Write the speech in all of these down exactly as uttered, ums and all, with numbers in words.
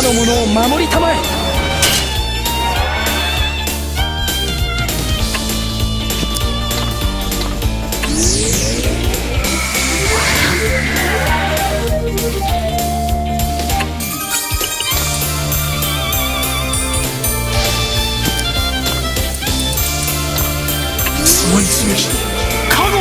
の者を守りたまえ。その一撃、加護を。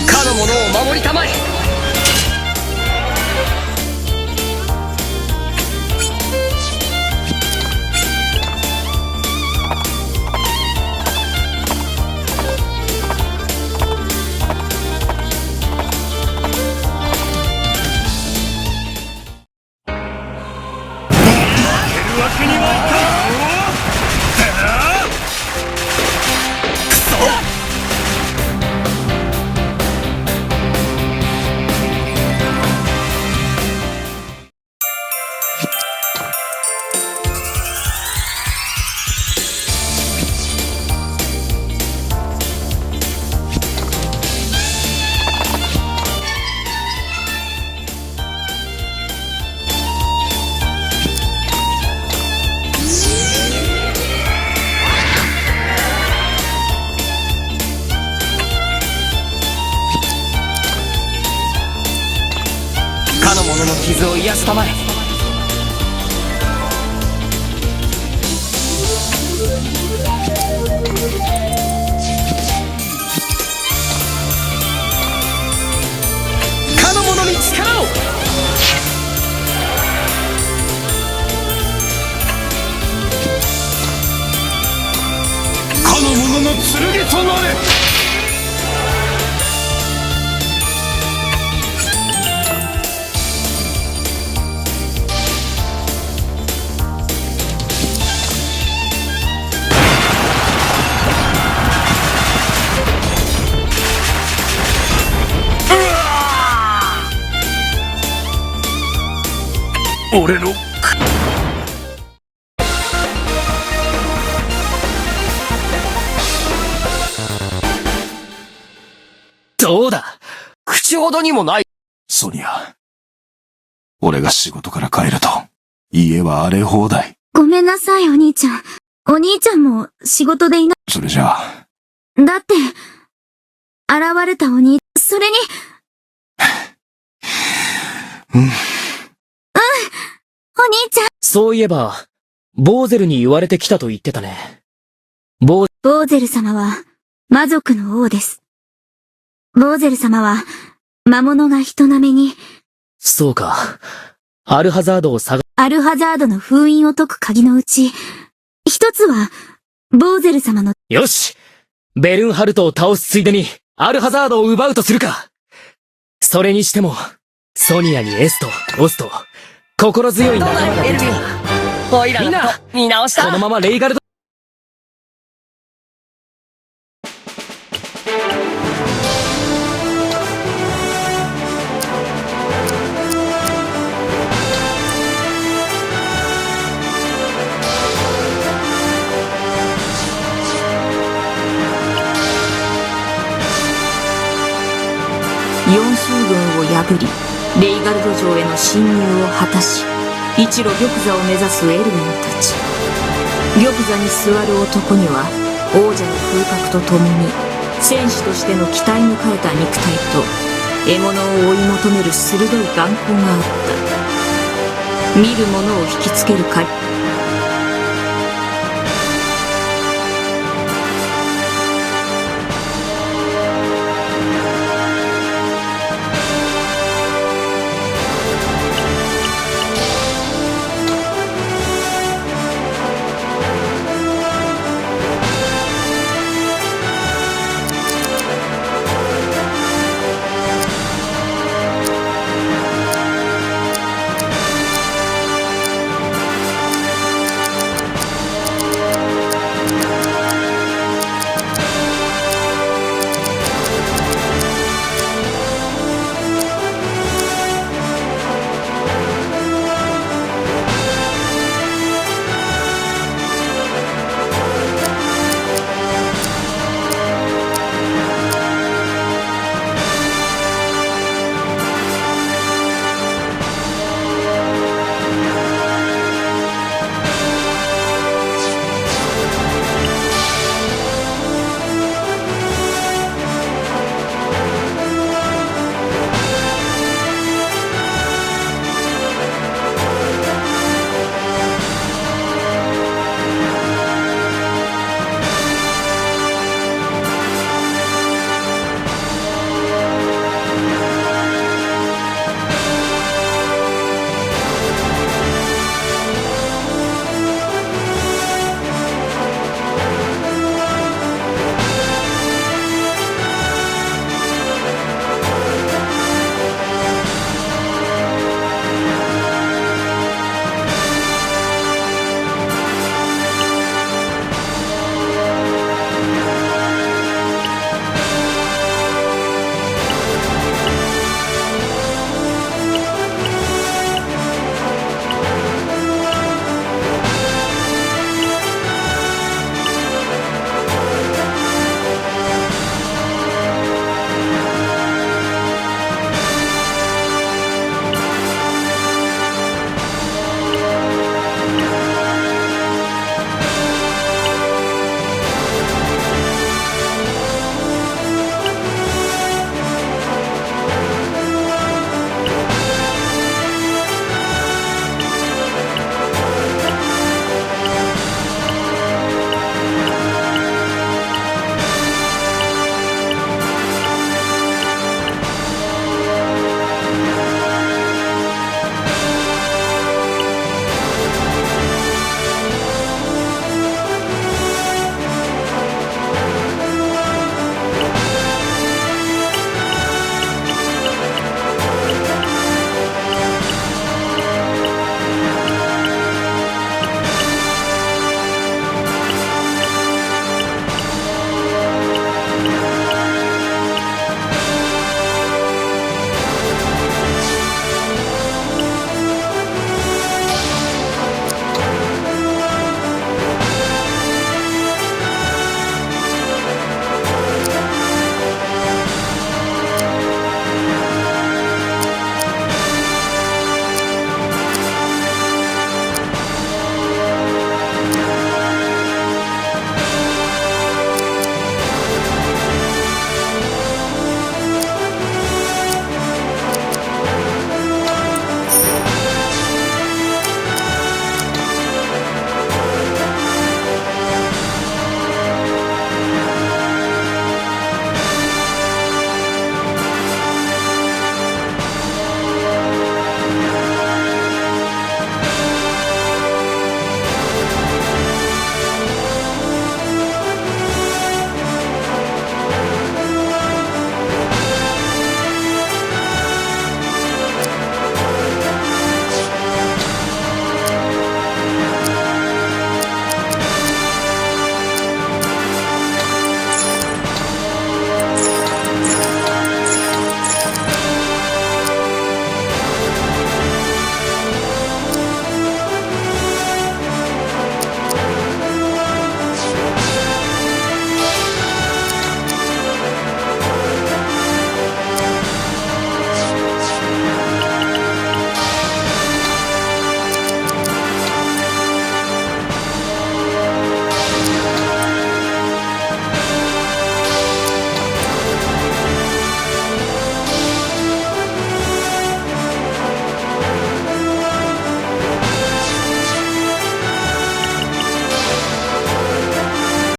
かの者を守りたまえ。負けるわけにはいかん。くそ！かの者の傷を癒したまえ。かの者に力を！かの者の剣となれ！俺のどうだ？口ほどにもない。ソニア、俺が仕事から帰ると、家は荒れ放題。ごめんなさい、お兄ちゃん。お兄ちゃんも仕事でいな、それじゃあ。だって、現れたお兄、それに。うん。うん。お兄ちゃん。そういえば、ボーゼルに言われてきたと言ってたね。ボー、ボーゼル様は、魔族の王です。ボーゼル様は、魔物が人並みに。そうか。アルハザードを探、アルハザードの封印を解く鍵のうち、一つは、ボーゼル様の。よし！ベルンハルトを倒すついでに、アルハザードを奪うとするか。それにしても、ソニアにエスとオスと、心強い仲間ができた。みんな、このままレイガルド 四州軍を破り、レイガルド城への侵入を果たし、一路玉座を目指すエルウィンたち。玉座に座る男には、王者の風格とともに、戦士としての鍛え抜かれた肉体と、獲物を追い求める鋭い眼光があった。見る者を引きつけるか、